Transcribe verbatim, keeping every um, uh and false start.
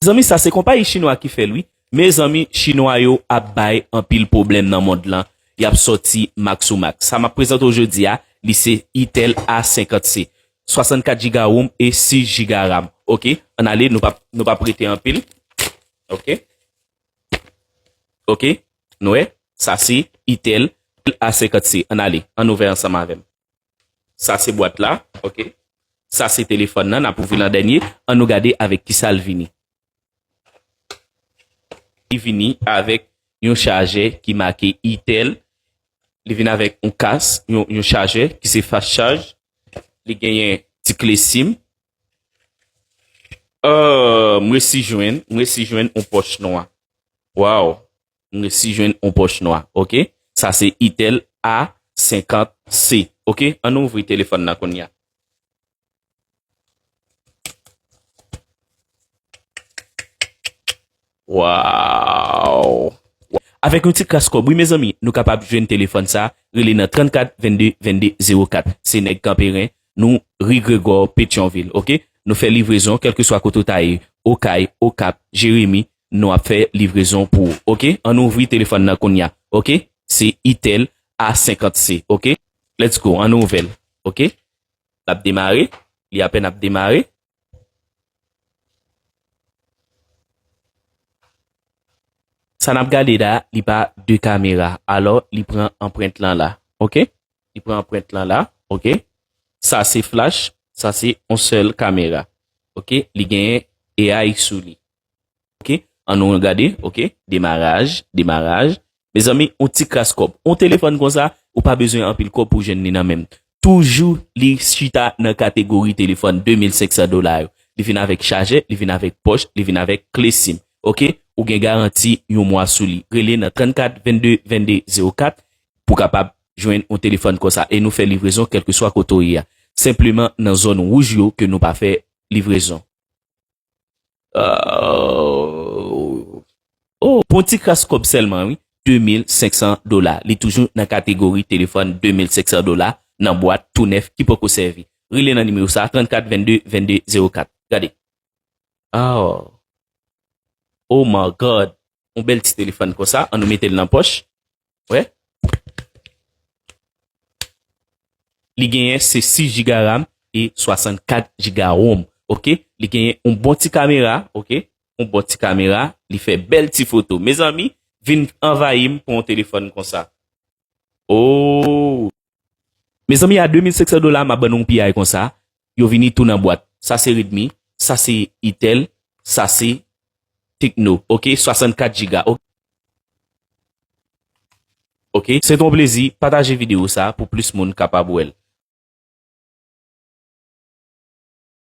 Zanmi, sa se konpayi chinwa ki fè l, wi. Mezanmi, chinwa yo ap bay anpil pwoblèm nan mond lan. Y ap sòti mak sou mak. Sa m ap prezante w jodi a, li se Itel A senkant C. Swasannkat jiga ROM e sis jiga RAM. Oke, ann ale, nou p ap, nou p ap rete anpil. Oke. Oke, nou wè, sa se Itel A senkant C. Ann ale, ann ouvè ansanm avè m. Sa se bwat la, oke. Sa se telefòn nan, n ap ouvri l an dènye. Ann nou gade avèk kisa l vini. Li vini avèk yon chajè ki make Itel. Li vini avèk yon kas, yon, yon chajè ki se fast charge. Li genyen ti kle sim. Euh, m resi jwenn, m resi jwenn yon pòch nwa. Waw, m resi jwenn yon pòch nwa, oke? Sa se Itel A senkant C, oke? Ann ouvri telefòn nan kounye a. Waw! Avèk yon ti kras kòb, wi, mezanmi, nou kapab jwenn telefòn sa, rele nan trannkat vennde vennde zewo kat. Se nèg Kanperen, nou, ri Gregò, Petyonvil, oke? Nou fè livrezon, kèlkeswa kote w ta ye, Okay, Okap, Jeremi, nou ap fè livrezon pou ou, oke? Ann ouvri telefòn nan kounye a, oke? Se Itel A senkant C, oke? Let's go, ann ouvè l, oke? L ap demare, li apèn ap demare. Sa n ap gade la, li pa de kamera. Alò, li pran anprent lan la. Oke? Li pran anprent lan la. Oke? Sa se flash, sa se yon sèl kamera. Oke? Li genyen A I sou li. Oke? Ann nou gade. Oke? Demaraj, demaraj. Mezanmi, yon ti kras kòb. Yon telefòn konsa, ou pa bezwen anpil kòb pou jwenn li nan men m. Toujou li chita nan kategori telefòn de mil senk san dola yo. Li vin avèk chajè, li vin avèk pòch, li vin avèk kle sim. Oke? Ou gen garanti yon mwa sou li. Rele nan trannkat vennde vennde zewo kat pou kapab jwenn yon telefòn konsa. E nou fè livrezon kèlkeswa kote w ye a. Senpleman nan zòn wouj yo ke nou pa fè livrezon. Euh, oh, pou yon ti kras kòb sèlman, wi. De mil senk san dola. Li toujou nan kategori telefòn de mil senk san dola, nan bwat, tou nèf, ki poko sèvi. Rele nan nimewo sa, trannkat vennde vennde zewo kat. Gade. Oh. Oh my God. Yon bèl ti telefòn konsa. Ann nou mete l nan pòch. Wè. Li genyen se sis jiga RAM e swasannkat jiga ROM. Oke? Li genyen yon bon ti kamera, oke? Yon bon ti kamera, li fè bèl ti foto. Mezanmi, vin anvayi m pou yon telefòn konsa. Oh! Mezanmi, a de mil senk san dola, m ap ban nou yon piyay konsa. Yo vini tou nan bwat. Sa se Redmi, sa se Itel, sa se Tecno. Oke, swasannkat jiga. Oke. Oke, se t on plezi. Pataje videyo sa pou plis moun kapab wè l.